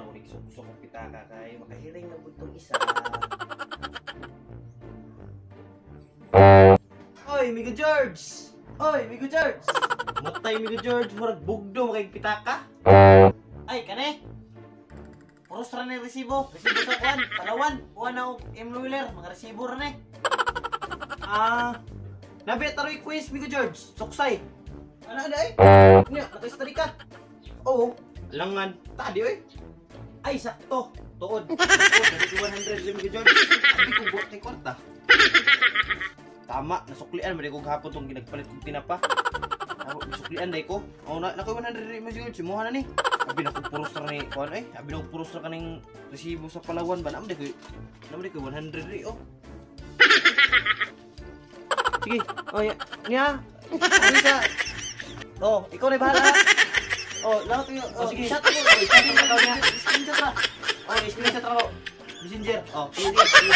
Mo na ko og pitaka kay makahiring na pud tong isa. Oy, Migo George! Oy, Migo George! Matay, Migo George, murag bugdo makay pitaka. Ay, kane. Puros ra ni resibo. Resibo sa kuan, Palawan. Kuan na og M. Luller, mga resibo ra ni. Ah, nabi taroy quiz, Migo George. Suksay. Ano na ay? Nya, naka-study ka. Oo. Langan. Tadi oy. Ay, sakto. Tuod. Tuod, 100 Migo George. Abi ko buot ni kwarta. Tama, nasuklian man ko gahapon tong ginagpalit kong tinapa. Ako nasuklian dai ko. Oh, na nako 100 rin siguro simuha na ni. Abi nako puros ra ni kuan ay. Abi nako puros ra kaning resibo sa Palawan ba naman ko. Naman ko 100 ri oh. Sige. Oh, ya. Niya. Ano sa. Oh, ikaw na bahala. Oh, lahat yung oh, sige. Chat mo. Screenshot niya. Screenshot ra. Oh, screenshot ra ko. Messenger. Oh, sige, sige.